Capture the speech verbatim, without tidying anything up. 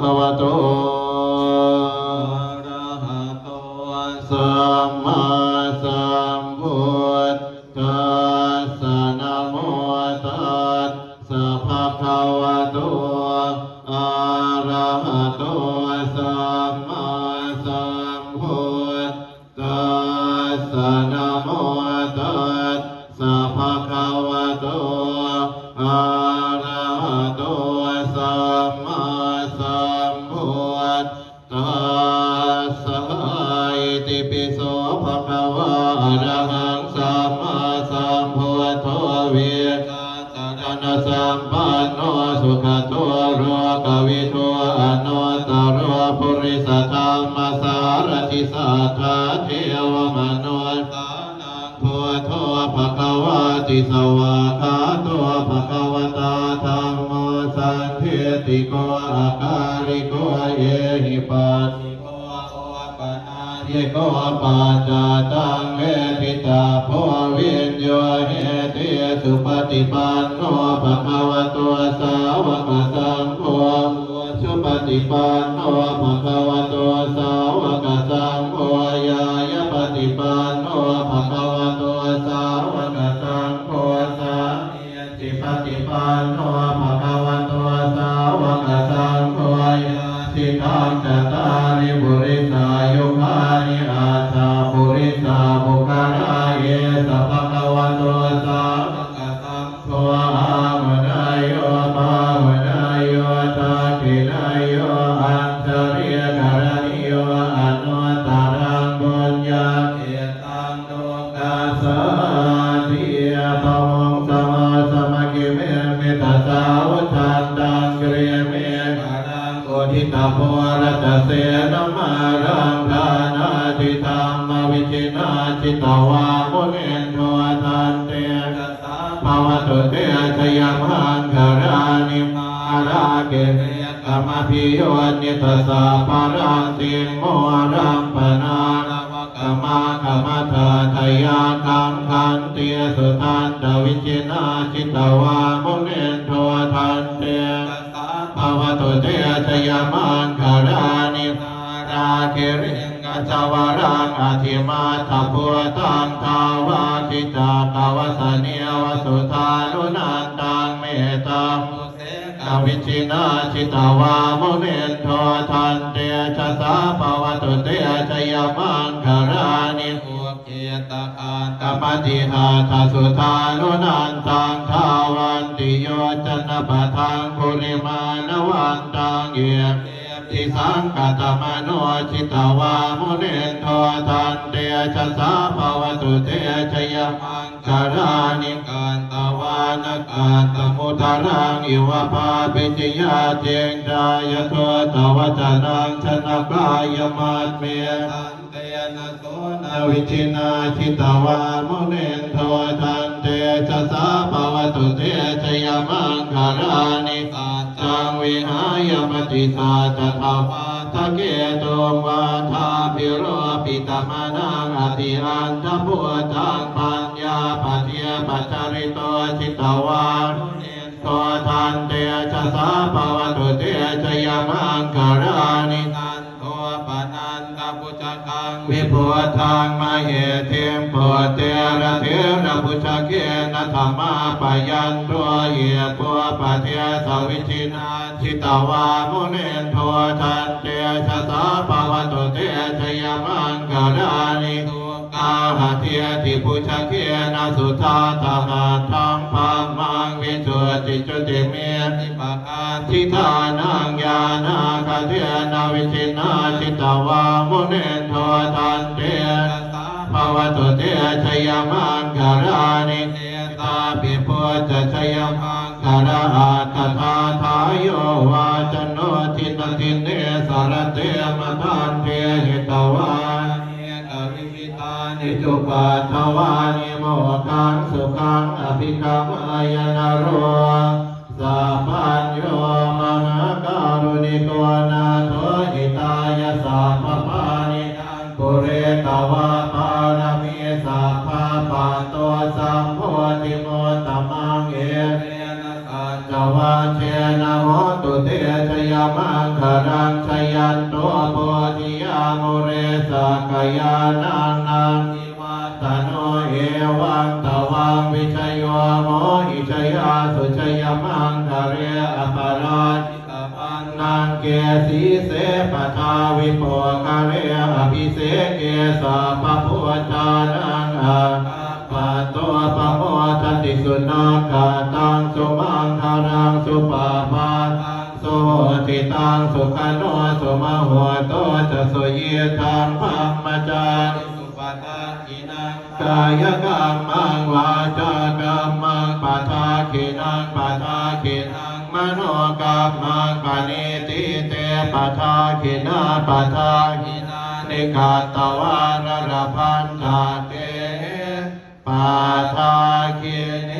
bhagavato arahato sammāsambuddhassa. Namo tassa bhagavato arahato sammāsambuddhassa. Namo tassa bhagavato arahato sammāsambuddhassa. Itipi so bhagavā arahaṃ sammāsambuddho vijjācaraṇasampanno sugato lokavidū anuttaro purisadammasārathi satthā devamanussānaṃ buddho bhagavāti. Svākkhāto bhagavatā dhammo sandiṭṭhiko akāliko ehipassiko opanayiko paccattaṃ veditabbo viññūhīti. Supaṭipanno bhagavato sāvakasaṅgho, ujupaṭipanno bhagavato sāvakasaṅgho, ñāyapaṭipanno bhagavato sāvakasaṅgho, sāmīcipaṭipanno bhagavato sāvakasaṅgho, yadidaṃ cattāri purisayugāni aṭṭha purisapuggalā, esa bhagavato sāvakasaṅgho, āhuneyyo pāhuneyyo dakkhiṇeyyo añjalikaraṇīyo anuttaraṃ puññakkhettaṃ lokassāti. Bāhuṃ sahassamabhinimmitasāvudhantaṃ grīmekhalaṃ uditaghorasasenamāraṃ dānādidhammavidhinā jitavā munindo, tantejasā bhavatu te jayamaṅgalāni. Mārātirekamabhiyujjhitasabbarattiṃ ghorampanāḷavakamakkhamathaddhayakkhaṃ khantīsudantavidhinā jitavā munindo, tantejasā bhavatu te jayamaṅgalāni. Nāḷāgiriṃ gajavaraṃ atimattabhūtaṃ dāvaggicakkamasanīva sudāruṇantaṃ mettambusekavidhinā jitavā munindo, tantejasā bhavatu te jayamaṅgalāni. Ukkhittakhaggamatihatthasudāruṇantaṃ dhāvantiyojanapathaṅgulimālavantaṃ iddhībhisaṅkhatamano jitavā munindo, tantejasā bhavatu te jayamaṅgalāni. Katvāna kaṭṭhamudaraṃ iva gabbhinīyā ciñcāya duṭṭhavacanaṃ janakāyamajjhe, santena somavidhinā jitavā munindo, tantejasā bhavatu te jayamaṅgalāni. Saccaṃ vihāya matisaccakavādaketuṃ vādābhiropitamanaṃ atiandhabhūtaṃ paññāpadīpajalito jitavā munindo, tantejasā bhavatu te jayamaṅgalāni. Nandopanandabhujagaṃ vibudhaṃ mahiddhiṃ puttena therabhujagena damāpayanto iddhūpadesavidhinā jitavā munindo, tantejasā bhavatu te jayamaṅgalāni. Duggāhadiṭṭhibhujagena sudaṭṭhahatthaṃ brahmaṃ visuddhijutimiddhibakābhidhānaṃ ñāṇāgadena vidhinā jitavā munindo, tantejasā bhavatu te jayamaṅgalāni. Etāpi buddhajayamaṅ galaaṭṭhagāthā yo vācano dinadine sarate matandī hitvānanekavividhāni cupaddavāni mokkhaṃ sukhaṃ adhigameyya naro sapañño. Mahākāruṇiko nātho hitāya sabbapāṇinaṃ pūretvā pāramī sabbā patto sambodhimuttamaṃ etena saccavajjena hotu te jayamaṅgalaṃ. Jayanto bodhiyā mūle sakyānaṃ nandivaḍḍhano, evaṃ tvaṃ vijayo hohi jayassu jayamaṅgale, aparājitapallaṅke sīse paṭhavipokkhare, abhiseke sabbabuddhānaṃ aggappatto pamodati. Sunakkhattaṃ sumaṅgalaṃ supabhātaṃ suhuṭṭhitaṃ, sukhaṇo sumuhutto ca suyiṭṭhaṃ brahmacārisu. Padakkhiṇaṃ kāyakammaṃ vācākammaṃ padakkhiṇaṃ, padakkhiṇaṃ manokammaṃ paṇidhī te padakkhiṇā, padakkhiṇāni katvāna labhantatthe padakkhiṇe.